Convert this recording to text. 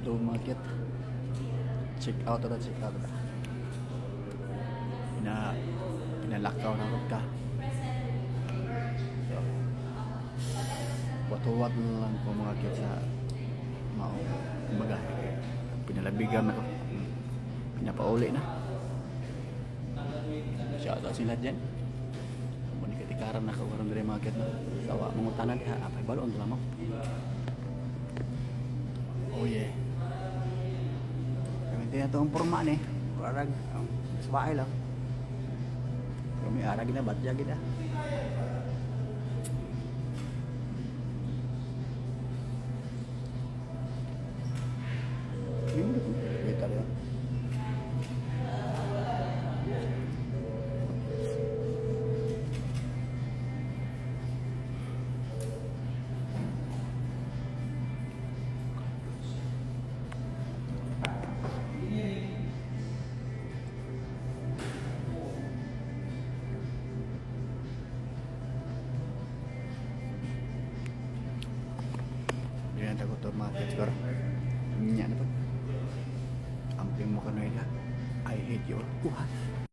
Dito, mga cute. Check out na, check out na. Pinalakaw na ka. So, watuwat na lang ko, mga cute, sa mao. Kumbaga, pinalabigan na ko. Pinapauli na. Shout out sila dyan. Muna katikaran na kawaran diri, mga cute, no. Sawa, mangutana diha, apay balon lang mo. Oh yeah. Gamitin na ito ang porma ni. Parang ang bahay lang. Pero may ara gina, batya gina. Wait, tayo. Hindi na ko ito, mga kids, siguro. Nya na po. Amping mo kanoy ka. I hate you. Uha.